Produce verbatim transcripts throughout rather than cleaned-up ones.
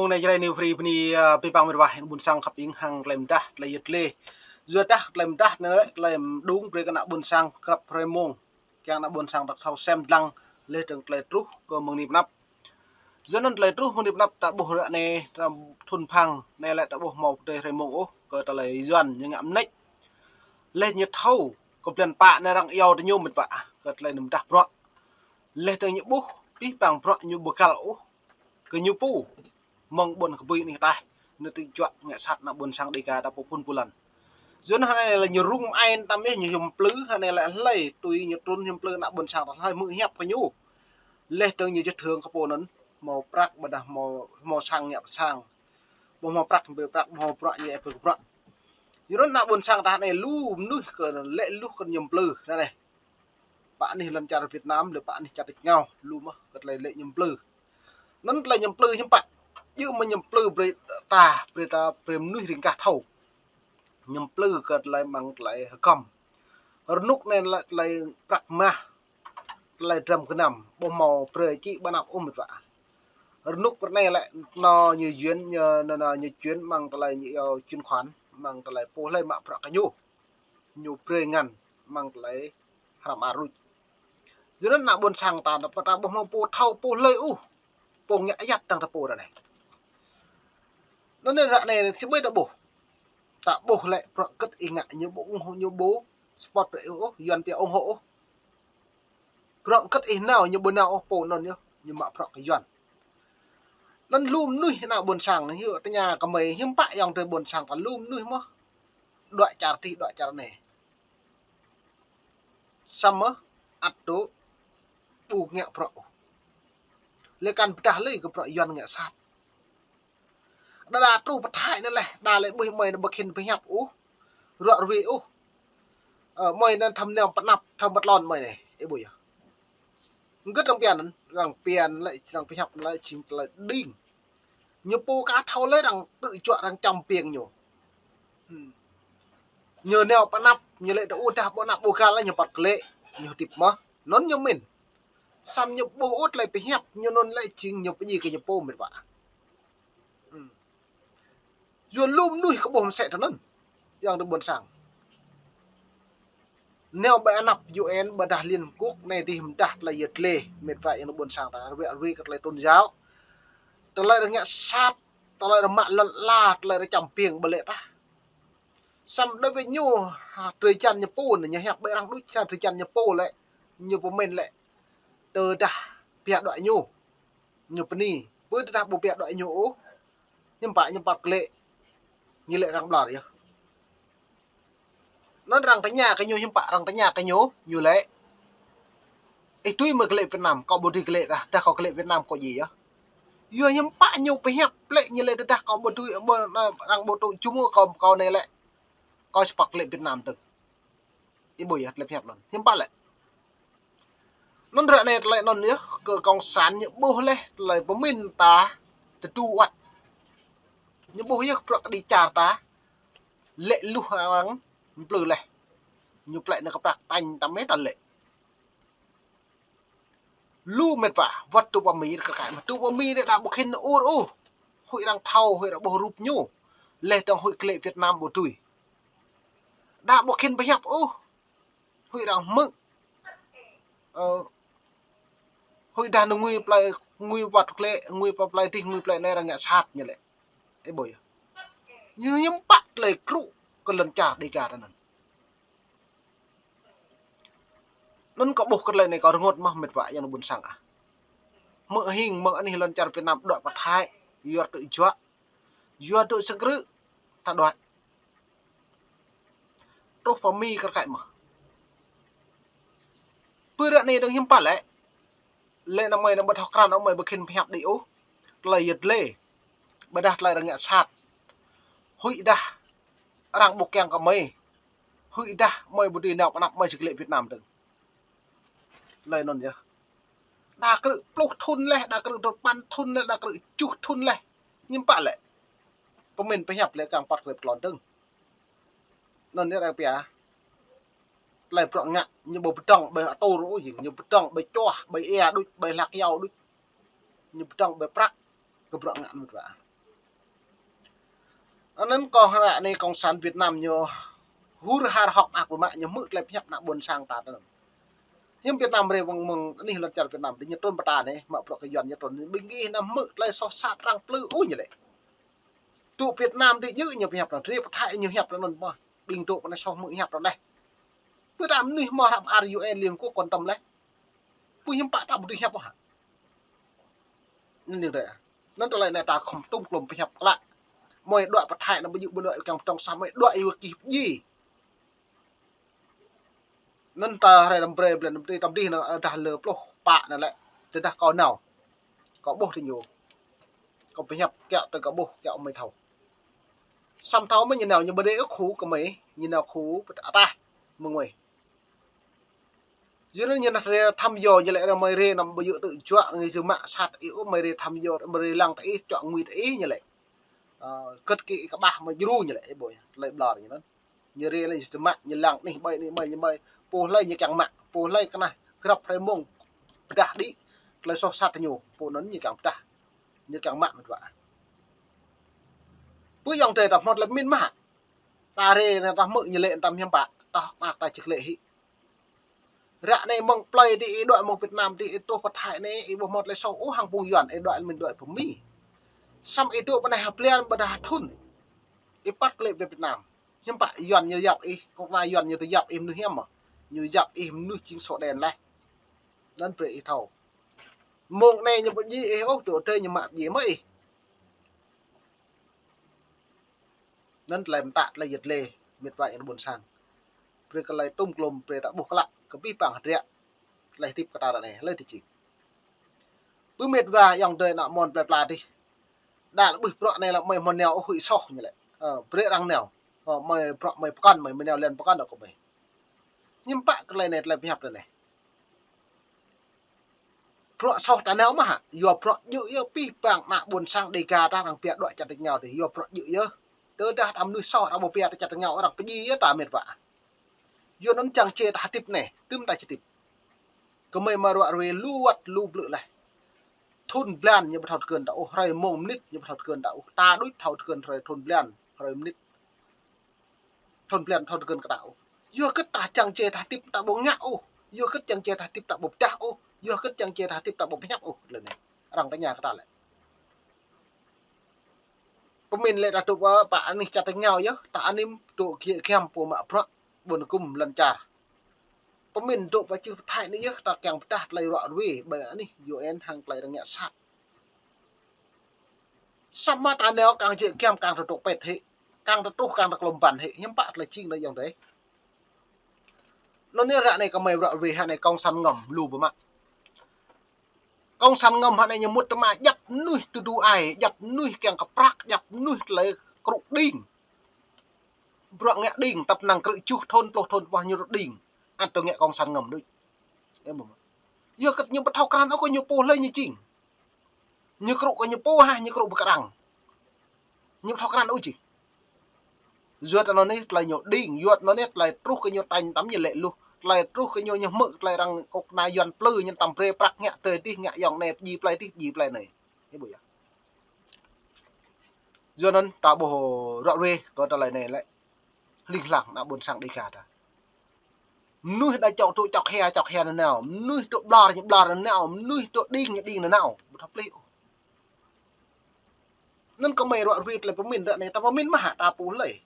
Mông anai Jrai New Free bơni, ơ, abih bang met wa ƀôn sang khăp ing hăng tơlơi mơdah, tơlơi yet lĕ. Yua dah tơlơi mơdah anai lĕ tơlơi mơđung brơi kơ ană ƀôn sang krăp hrơi mông. Kiăng ană ƀôn sang ta thâo sem lăng laih dơ̆ng tơlơi truh kơ mơ̆ng anai pơ anăp. Yua anŭn tơlơi truh mơ̆ng anai pơ anăp ta ƀuh ră anai, ta thŭn phang anai lĕ ta ƀuh hmâo pơdơi hrơi mông ôh kơ tơlơi Yuan ñu ngă mơneč. Laih ñu thâo kơ blan pă anai arăng iâu tơ ñu met wa kơ tơlơi anŭn mơdah bruă. Laih dơ̆ng ñu ƀuh abih bang bruă ñu ƀu găl ôh kơ ñu pô. Mơ̆ng ƀôn kơ bui anih ataih, ñu tơjuă ngă sat ană ƀôn sang Dêga ta pơphun pơlan. Yua anŭn hơnai lĕ ñu rŭng ai tam yơh ñu hiư̆m plư, hơnai lĕ hlơi tui ñu trŭn hiư̆m plư ană ƀôn sang ta hlơi hmư̆ hiăp kơ ñu. Laih dơ̆ng ñu jơ̆t hơ̆ng kơ pô anŭn, hmâo prăk ƀôdah hmâo, hmâo sang ngă pơ sang. Ƀu hmâo prăk ƀơi prăk, ƀu hmâo bruă ñu ĕp kơ bruă. Yua anŭn ană ƀôn sang ta anai lu mơnuih kơ lĕ luh kơ ñu plư, anai. Pă anih lŏn čar Việt Nam, lĕ pă anih čar tač rơngiao, lu mơ̆ kơ tơlơi lĕ ñu plư. Anŭn tơlơi ñu plư hiư̆m pă. Yua mơ̆ ñu plư brơi ta, brơi ta, brơi mơnuih ring gah thâo. Ñu plư kơ tơlơi mơ̆ng tơlơi hơgŏm. Rơnŭk anai lĕ tơlơi prăk mah, tơlơi dram gơnam, ƀu hmâo brơi či ƀơi anăp ôh met wa. Rơnŭk ră anai lĕ anŏ ñu yuan, ñu, anŏ, anŏ ñu yuan mơ̆ng tơlơi ñu iâu chuyển khoản, mơ̆ng tơlơi pô hlơi mă bruă kơ ñu. Ñu brơi ngăn mơ̆ng tơlơi hrăm ar ruč. Yua anŭn ană ƀôn sang ta, ta ƀu hmâo pô thâo pô hlơi ôh. Pô ngă ayăt dơ̆ng ta pô ră anai. Anŭn anai ră anai si ƀơi ta ƀuh. Ta ƀuh lĕ bruă hơget ih ngă ñu ƀu ủng hộ, ñu ƀu support brơi ôh, Yuan pia ủng hộ ôh. Bruă hơget ih nao ñu ƀu nao ôh pô anŭn yơh, ñu mă bruă kơ Yuan. Anŭn lu mơnuih ană ƀôn sang anai, hiư̆m tơña kơ mơi hiư̆m pă ayŏng adơi ƀôn sang ta lu mơnuih mơ̆. Đuaĭ čar adih, đuaĭ čar anai. Samơ̆ ăt dŏ ƀu ngă bruă ôh. Lĕ kăn pơdah lơi kơ bruă Yuan ngă sat. Đa đa truh pơ Thái anai lĕ, đa lĕ ƀuh mơi anai ƀu khĭn pơhiăp ôh, ruă rui ôh. Ơ, mơi anai thăm nao pơ anăp, thăm pơ tlôn mơi anai, ih ƀuh yơh. Hơget arăng pia anŭn, arăng pia lĕ, arăng pơhiăp lĕ jing tơlơi đing. Ñu pô aka thâo lĕ arăng tơjuă arăng čăm piêng ñu. Hmm. Ñu nao pơ anăp, ñu lĕ tơ ôh dah ƀu anăp ƀu găl lĕ ñu păt klĕ, ñu hơdip mơ̆. Anŭn ñu mĭn. Samơ̆ ñu ƀuh ôh tơlơi pơhiăp, ñu anŭn lĕ jing ñu pơdjai kơ ñu pô met wa. Hmm. Yua lu mơnuih kơ ƀuh mơsĕ tui anŭn. Ayŏng adơi ƀôn sang. Nao ƀơi anăp U N ƀôdah Liên Hợp Quốc anai dih mơdah tơlơi yet lĕ met wa ayŏng adơi ƀôn sang ta, ruă rui kơ tơlơi tôn giáo. Tơlơi arăng ngă sat, tơlơi arăng mă lŏn ala, tơlơi arăng čăm piêng ƀơi lĕ tah. Samơ̆ đối với ñu, ha, drơi jăn ñu pô anai, ñu hiăp ƀơi arăng đôč, ha, drơi jăn ñu pô lĕ, ñu pơmĭn lĕ. Tơdah pia đuaĭ ñu, ñu bơni. Pơ tơdah ƀu pia đuaĭ ñu ôh, hiư̆m pă ñu păt klĕ, ñu lĕ arăng ƀlŏr yơh. Anŭn arăng tơña kơ ñu, hiư̆m pă arăng tơña kơ ñu, ñu lĕ. Ih tui mơ̆ klĕ Việt Nam, kâo ƀu tui klĕ dah, dah kâo klĕ Việt Nam kâo djai yơh. Yua hiư̆m pă ñu pơhiăp klĕ ñu lĕ tơdah kâo ƀu tui, ƀu, arăng ƀu tŭ jum kâo, kâo anai lĕ. Kâo či păt klĕ Việt Nam dơ̆ng. Ih ƀuh yơh tơlơi pơhiăp anŭn. Hiư̆m pă lĕ. Anŭn ră anai tơlơi anŭn yơh, kơ cộng sản ñu ƀuh lĕ, tơlơi pơmĭn ta tơdu wơ̆t. Ñu ƀuh yơh bruă kơđi čar ta, lĕ luh arăng mplư lĕ. Ñu plĕ anai kơ prăk tañ tăm mĕt ta lĕ. Lu met wa, wơ̆t tŭ pơ Mi kơ kăi mơ̆. Tŭ pơ Mi đa ƀu khĭn ur ôh. Huĭ arăng thâo, huĭ arăng ƀuh rup ñu. Laih dơ̆ng huĭ klĕ Việt Nam ƀu tui. Đa ƀu khĭn pơhiăp ôh. Huĭ arăng hmư̆. Ơ, huĭ dah anai ngui plơi, ngui wơ̆t klĕ, ngui pơ plơi dih, ngui plơi anai arăng ngă sat ñu lĕ. Ih ƀuh yơh. Ñu hiư̆m pă tơlơi krŭ kơ lŏn čar Dêga ta anŭn. Anŭn kâo ƀuh kơ tơlơi anai kâo rơngot mơ̆ met wa ayŏng adơi ƀôn sang ah. Hmư̆ hing mơ̆ng anih lŏn čar Việt Nam đuaĭ pơ Thái, yua tơjuă, yua tŭ sơkrư̆, ta đuaĭ. Truh pơ Mi kơ kăi mơ̆. Pơ ră anai dơ̆ng hiư̆m pă lĕ. Lĕ anăm mơi anăm ƀu thâo krăn, anăm mơi ƀu khĭn pơhiăp đĭ ôh. Tơlơi yet lĕ. Ƀôdah tơlơi arăng ngă sat. Huĭ dah arăng ƀu kiăng kơ mơi. Huĭ dah mơi ƀu dưi nao pơ anăp mơi či klĕ Việt Nam dơ̆ng. Tơlơi anŭn yơh. Đa krư̆ pluh thŭn laih, đa krư̆ dua păn thŭn laih, đa krư̆ tơjuh thŭn laih. Hiư̆m pă lĕ. Pơmĭn pơhiăp lĕ kiăng păt klĕ pơtlon dơ̆ng. Anŭn yơh arăng pia. Tơlơi bruă ngă, ñu ƀu pơdơ̆ng ƀơi atur ôh, ñu pơdơ̆ng ƀơi čuah, ƀơi ia đôč, ƀơi hlak iâu đôč. Ñu pơdơ̆ng ƀơi prăk, kơ bruă ngă anŭn met wa. Anŭn kơ hră anai Cộng sản Việt Nam ñu hur har hŏk ak mă ñu hmư̆ tơlơi pơhiăp ană ƀôn sang ta tơ anŭn. Hiư̆m Việt Nam rai mơ̆ng, mơ̆ng anih lŏn čar Việt Nam, tơ ñu trŭn pơta anai, mă bruă kơ Yuan ñu trŭn, ƀing gih anăm hmư̆ tơlơi soh sat arăng plư ôh ñu lĕ. Tŭ Việt Nam tơ djơ̆ ñu pơhiăp anŭn, rai pơ Thái ñu hiăp anŭn mơ̆n. Ƀing tŭ pơ anai soh hmư̆ hiăp anŭn dêh. Pơ ta mơnuih mơ̆ hră ar U N Liên Hợp Quốc quan tâm leh. Pui hiư̆m pă ta ƀu dưi hiăp ôh hă. Anŭn ñu dêh. Anŭn tơlơi anai ta khŏm tŭm klŏm pơhiăp klă. Mơi đuaĭ pơ Thái anŭn ƀu djơ̆ ƀu đuaĭ kiăng pơtŏng samơ̆ đuaĭ yua kih pơdjai. Anŭn ta hrơi năm brơi, blan năm brơi, tơdang dih anŭn, ơ, dah lơ pluh pă anŭn lĕ. Tơdah kâo nao. Kâo ƀuh tơ ñu. Kâo pơhiăp kiaŏ tơ kâo ƀuh, kiaŏ mơi thâo. Samơ̆ thâo mơi ñu nao, ñu ƀu djơ̆ ôh khu kơ mơi, ñu nao khu pơtah mơ̆ng mơi. Yua anŭn ñu nao rai thăm dò ñu lĕ, rai mơi rai anăm ƀu djơ̆ tŭ juă ngui tơ mă sat ih ôh, mơi rai thăm dò, mơi rai lăng tơ ih, juă ngui tơ ih ñu lĕ. Ơ, kơ̆t kơ ih kơƀah mơi djru ñu lĕ, ih ƀuh yơh, tơlơi ƀlŏr ñu anŭn. Ñu rai lĕ ñu mă, ñu lăng anih ƀơi, anih ƀơi, ñu ƀơi. Pô hlơi ñu kiăng mă, pô hlơi kơnah grăp hrơi mông pơdah đĭ tơlơi soh sat tơ ñu, pô anŭn ñu kiăng pơdah. Ñu kiăng mă mơ̆n wă. Pơ ayŏng adơi ta hmâo tơlơi pơmĭn mơ̆ hă. Ta rai anai ta hmư̆ ñu lĕ anăm hiư̆m pă, ta hŏk mơak ta či lĕ hĭ. Ră anai mơ̆ng plơi dih ih đuaĭ mơ̆ng Việt Nam dih ih truh pơ Thái anai ih ƀu hmâo tơlơi soh ôh hăng phung Yuan ih đuaĭ mơ̆n đuaĭ pơ Mi. Samơ̆ ih dŏ pơ anai ha blan ƀôdah ha thŭn. Ih păt kơ lĕ pơ Việt Nam. Hiư̆m pă Yuan ñu yap ih, kơnuk kơna Yuan ñu tơ yap ih mơnuih hiam mơ̆. Ñu yap ih mơnuih jing sô đen leh. Anŭn brơi ih thâo. Mông anai ñu ƀu djơ̆ ih ôh, tŭ tơi ñu mă djơ̆ mơ̆ ih. Anŭn tơlơi mơtă tơlơi yơh tơlơi, mĕt wa ayŏng adơi ƀôn sang. Brơi kơ tơlơi tŭm klŏm brơi ta ƀuh klă, kơ abih bang hơdră. Tơlơi hơdip kơ ta ră anai, hlơi tơ jing. Pơ mĕt wa ayŏng adơi ană mơ̆n plơi pla dih. Đa lĕ ƀuh bruă anai lĕ mơi hmâo nao ôh huĭ soh ñu lĕ. Ơ, brơi arăng nao. Ơ, mơi bruă mơi pơkŏn, mơi, mơi nao lĕ pơkŏn đôč kơ mơi. Hiư̆m pă kơ tơlơi anai, tơlơi pơhiăp tơlơi anai. Bruă soh ta nao mơ̆ hă, yua bruă djơ̆ yơh abih bang ană ƀôn sang Dêga ta arăng pia đuaĭ čar tač rơngiao dih, yua bruă djơ̆ yơh. Tơdah ta mơnuih soh arăng ƀu pia ta čar tač rơngiao arăng pơdjai yơh ta mĕt wa. Yua anŭn čang či ta hơdip anai, tŭm ta či hơdip. Kơ mơi mă ruă ruê lu wơ̆t lu blư̆ leh. Thŭn blan ñu ƀu thâo tơgơ̆n ta ôh, hrơi mông mơnit ñu ƀu thâo tơgơ̆n ta ôh. Ta đôč thâo tơgơ̆n hrơi thŭn blan, hrơi mơnit. Thŭn blan thâo tơgơ̆n kơ ta ôh. Yua hơget ta čang či ta hơdip ta ƀu ngă ôh. Yua hơget čang či ta hơdip ta ƀu pơdah ôh. Yua hơget čang či ta hơdip ta ƀu pơhiăp ôh. Tơlơi anai. Arăng tơña kơ ta lĕ. Pơmĭn lĕ ta dŏ pơ, pơ anih čar tač rơngiao yơh, ta anih dŏ giĕ giăm pô mă bruă, ƀôn gum lŏn čar. Pơmĭn dŏ pơ čư̆ pơ Thái anai yơh, ta kiăng pơdah tơlơi ruă ruê, ƀơi anih U N hăng tơlơi arăng ngă sat. Samơ̆ ta nao kang giĕ giăm kang tơdŏ pĕt hĭ, kang tơtruh kang tơklŏm ƀăn hĭ, hiư̆m pă tơlơi jing anai ayŏng adơi. Anŭn yơh ră anai kơ mơi ruă ruê hă anai Cộng sản ngŏm lu ƀu mă. Cộng sản ngŏm hă anai ñu mŭt tơma djăp mơnuih tơdu ai, djăp mơnuih kiăng kơ prăk, djăp mơnuih tơlơi krŭ đing. Bruă ngă đing, tăp năng krư̆ juh thŭn, pluh thŭn, ƀuh ñu rŭt đing. Ăt tơ ngă Cộng sản ngŏm đôč. Yua hơget ñu ƀu thâo krăn ôh kơ ñu pô hlơi ñu jing. Ñu krŭ kơ ñu pô hă, ñu krŭ ƀơi kơ arăng. Ñu ƀu thâo krăn ôh jih. Yua tơ anŭn anai tơlơi ñu đing, yua tơ anŭn anai tơlơi truh kơ ñu tañ tăm ñu lĕ luh. Tơlơi truh kơ ñu ñu hmư̆ tơlơi arăng kơnuk kơna Yuan plư ñu tăm brơi prăk ngă tơi dih ngă ayŏng anai pơdjai plơi dih pơdjai plơi anai. Ih ƀuh yơh. Yua anŭn ta ƀuh ruă ruê kơ tơlơi anai lĕ. Hling hlang ană ƀôn sang Dêga ta. Mơnuih đa čŏk tŭ čŏk hia, čŏk hia nanao. Mơnuih tŭ ƀlŏr ñu ƀlŏr nanao. Mơnuih tŭ đing ñu đing nanao. Ƀu thâo pơplih ôh. Anŭn kơ mơi ruă ruê tơlơi pơmĭn ră anai, ta pơmĭn mơ̆ hă ta pô hlơi.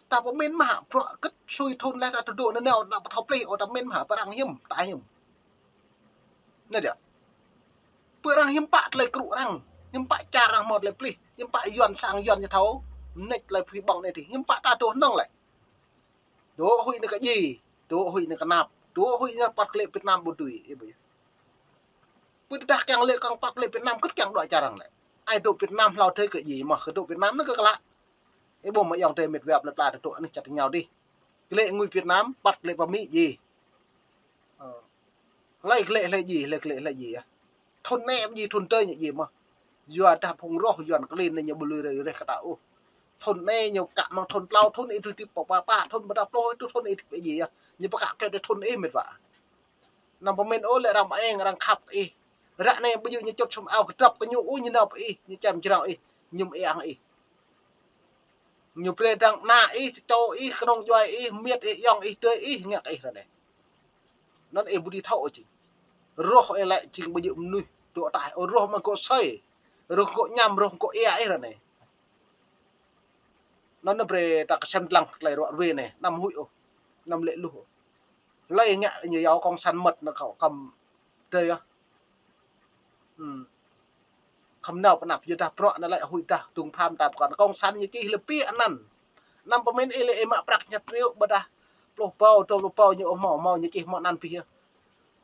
Ta pơmĭn mơ̆ hă, bruă hơget sui thŭn leh ta tơdŏ nanao, ta ƀu thâo pơplih ôh, ta pơmĭn mơ̆ hă, pơ arăng hiư̆m, ta hiư̆m. Anai dih. Pơ arăng hiư̆m pă tơlơi krŭ arăng, hiư̆m pă čar arăng hmâo tơlơi pơplih, hiư̆m pă Yuan sang Yuan ñu thâo, mơneč tơlơi pơhiăp ƀơ̆ng anai dih, hiư̆m pă ta dŏ hơnơ̆ng lĕ. Dŏ huĭ anai kơ djai, dŏ huĭ anai kơ anăp, dŏ huĭ anai păt kơ lĕ Việt Nam ƀu dưi, ih ƀuh yơh. Pơ tơdah kiăng lĕ kăng păt kơ lĕ Việt Nam kơ̆t kiăng đuaĭ čar arăng lĕ. Ai dŏ Việt Nam hlâo adih kơ djai mơ̆, kơ dŏ Việt Nam anŭn kơ klă. Ih ƀuh mơ̆ ayŏng adơi mĕt wa plơi pla tơdŏ anih čar tač rơngiao dih. Kơ lĕ ngui Việt Nam, păt kơ lĕ pơ Mi djai. Ơ. Hlơi kơ lĕ hlơi djai, hlơi kơ lĕ hlơi djai yơh. Thŭn anai ƀu djai thŭn tơi ñu djai mơ̆. Yua dah phung roh Yuan klin anai ñu ƀu lui rơi reh kơ ta ôh. Thŭn anai ñu kă mơ̆ng thŭn klâo thŭn ih tui tui pơ pă pă thŭn ƀôdah pluh ih tui thŭn ih tui djai yơh. Ñu pơkă kơ tui thŭn ih mĕt wa. Anăm pơmĭn ôh lĕ arăng mơeng arăng khăp ih. Ră anai ƀu djơ̆ ñu čŭt sum ao kơdrăp kơ ñu ôh ñu nao pơ ih, ñu čem jrao ih, ñu mơeng ih. Ñu brơi dăng ană ih, čô ih, kơnung djuai ih, miêt ih, ayŏng ih, adơi ih, ngă kơ ih ră anai. Anŭn ih ƀu dưi thâo ôh jing. Roh ih lĕ jing ƀu djơ̆ mơnuih dŏ ataih ôh, roh mơ̆ng gŏ asơi. Roh gŏ añăm, roh gŏ ia ih ră anai. Anŭn brơi ta kơsem dlăng tơlơi ruă ruê anai, anăm huĭ ôh, anăm lĕ luh ôh. Hlơi ngă ñu yua cộng sản mơ̆t anŭn kâo khŏm tui yơh. Hmm. Khŏm nao pơ anăp, yua dah bruă anŭn lĕ huĭ dah dŭng pham ta pơkŏn. Cộng sản ñu čih lĕ pĭ anăn. Anăm pơmĭn ih lĕ ih mă prăk ñăt triu ƀôdah pluh rơbâo, dua pluh rơbâo ñu ôh, hmâo, hmâo ñu čih hmâo anăn pĭ yơh.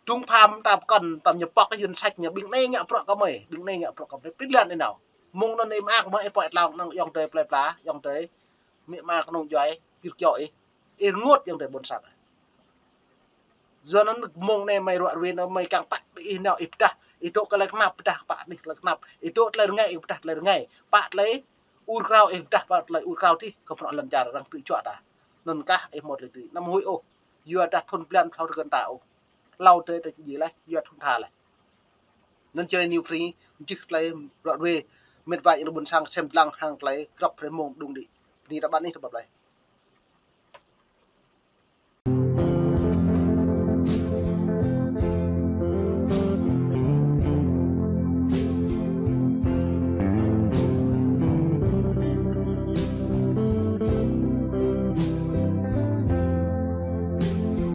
Dŭng pham ta pơkŏn, tơm ñu pŏk yun sač ñu: ƀing anai ngă bruă kơ mơi, ƀing anai ngă bruă kơ mơi. Pĭt lan ih nao. Mơ̆ng anŭn ih mơak mơ̆ ih pơai tlâo năng ayŏng adơi plơi pla, ayŏng adơi amĭ ama kơnung djuai, gir gio ih. Ih rơngot ayŏng adơi ƀôn sang. Yua anŭn mơ̆ng anai mơi ruă ruê anŭn mơi kiăng pă ƀing ih nao ih pơdah, ih dŏ kơ tơlơi kơnap pơdah pă anih tơlơi kơnap, ih dŏ tơlơi rơngai ih pơdah tơlơi rơngai, pă tơlơi ur krao ih pơdah pă tơlơi ur krao dih kơ bruă lŏn čar arăng tŭ juă ta. Anŭn kah ih hmâo tơlơi dưi, anăm huĭ ôh, yua dah thŭn blan hlâo rơkơn ta ôh. Hlâo adơi ta či djai laih, yua thŭn tha laih. Anŭn Jrai New Free, jih tơlơi ruă ruê, mĕt wa ayŏng adơi ƀôn sang kơsem dlăng hăng tơlơi grŏp hrơi mông đung đĭ. Bơni ta ƀăn ih ta ƀăp laih.